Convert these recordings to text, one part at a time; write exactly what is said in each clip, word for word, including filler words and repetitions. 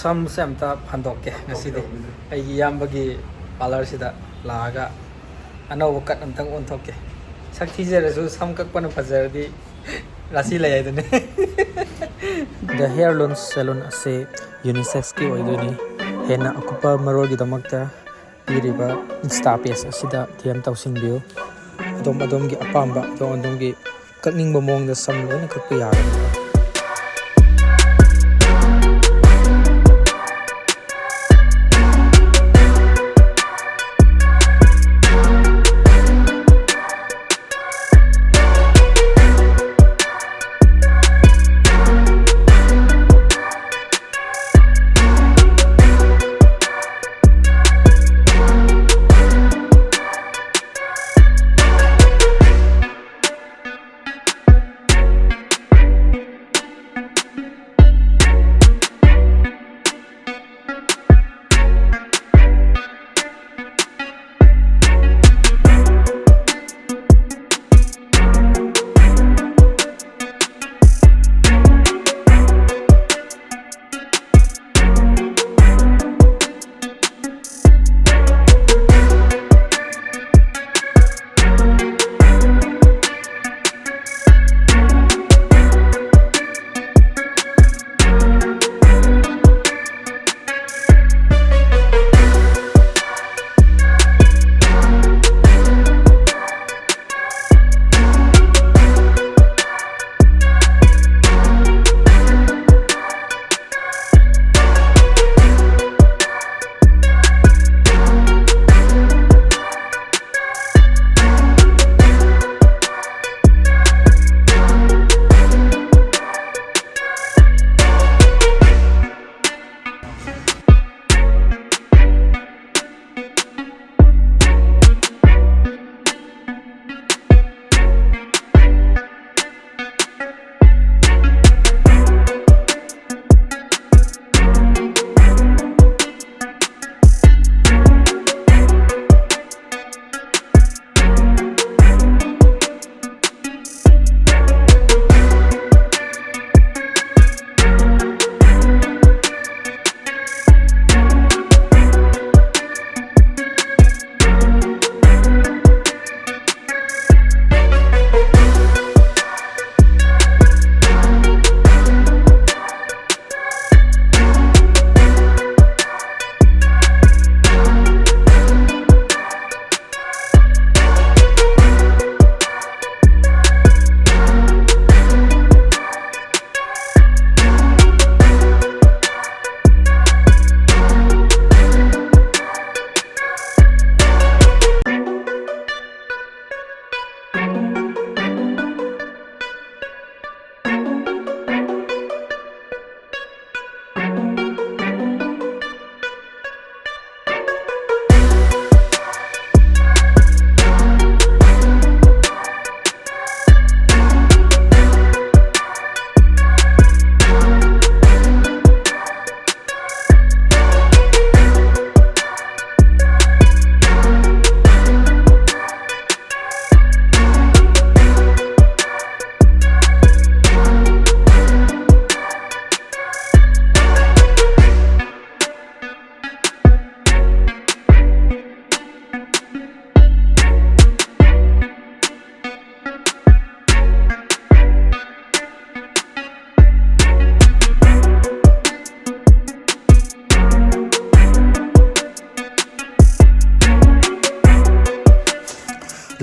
ꯁꯝꯁꯦ ꯑꯝꯇ ꯐꯟꯗꯣꯛꯀꯦ ꯉꯁꯤꯗꯤ꯫ ꯑꯩꯒꯤ ꯏꯌꯥꯝꯕꯒꯤ ꯄꯥꯔꯂꯔꯁꯤꯗ ꯂꯥꯛꯑꯒ ꯑꯅꯧꯕ ꯀꯠ ꯑꯝꯇꯪ ꯑꯣꯟꯊꯣꯛꯀꯦ꯫ ꯁꯛ ꯊꯤꯖꯔꯁꯨ ꯁꯝ ꯀꯛꯄꯅ ꯐꯖꯔꯗꯤ ꯔꯥꯁꯤ ꯂꯩ ꯍꯥꯏꯗꯨꯅꯤ꯫ The Hair Lounge Salon ꯑꯁꯤ ꯌꯨꯅꯤꯁꯦꯛꯁꯀꯤ ꯑꯣꯏꯗꯣꯏꯅꯤ꯫ ꯍꯦꯟꯅ ꯑꯀꯨꯞꯄ ꯃꯔꯣꯜꯒꯤꯗꯃꯛꯇ ꯄꯤꯔꯤꯕ ꯏꯟꯁꯇꯥ ꯄꯦꯖ ꯑꯁꯤꯗ ꯗꯤ ꯑꯦꯝ ꯇꯧꯁꯤꯟꯕꯤꯌꯨ꯫ ꯑꯗꯣꯝ ꯑꯗꯣꯝꯒꯤ ꯑꯄꯥꯝꯕ, ꯑꯗꯣꯝ ꯑꯗꯣꯝꯒꯤ ꯀꯛꯅꯤꯡꯕ ꯃꯑꯣꯡꯗ ꯁꯝ ꯂꯣꯏꯅ ꯀꯛꯄ ꯌꯥꯒꯅꯤ꯫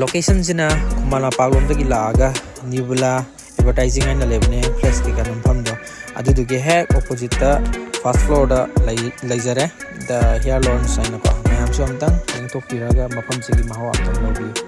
ꯂꯣꯀꯦꯁꯟꯁꯤꯅ ꯈꯨꯃꯟ ꯂꯝꯄꯥꯛꯂꯣꯝꯗꯒꯤ ꯂꯥꯛꯑꯒ ꯅꯤꯕꯨꯂꯥ ꯑꯦꯗꯚꯔꯇꯥꯏꯖꯤꯡ ꯍꯥꯏꯅ ꯂꯩꯕꯅꯦ, ꯐ꯭ꯂꯦꯛꯁ ꯀꯩꯀꯥ ꯅꯝꯐꯝꯗꯣ, ꯑꯗꯨꯗꯨꯒꯤ ꯍꯦꯛ ꯑꯣꯄꯣꯖꯤꯠꯇ ꯐꯥꯔꯁ ꯐ꯭ꯂꯣꯔꯗ ꯂꯩꯖꯔꯦ꯫ ꯗ ꯍꯤꯌꯥꯔ ꯂꯣꯟꯁ ꯍꯥꯏꯅꯀꯣ꯫ ꯃꯌꯥꯝꯁꯨ ꯑꯝꯇꯪ ꯌꯦꯡꯊꯣꯛꯄꯤꯔꯒ ꯃꯐꯝꯁꯤꯒꯤ ꯃꯍꯥꯎ ꯑꯝꯇꯪ ꯂꯧꯕꯤꯌꯨ꯫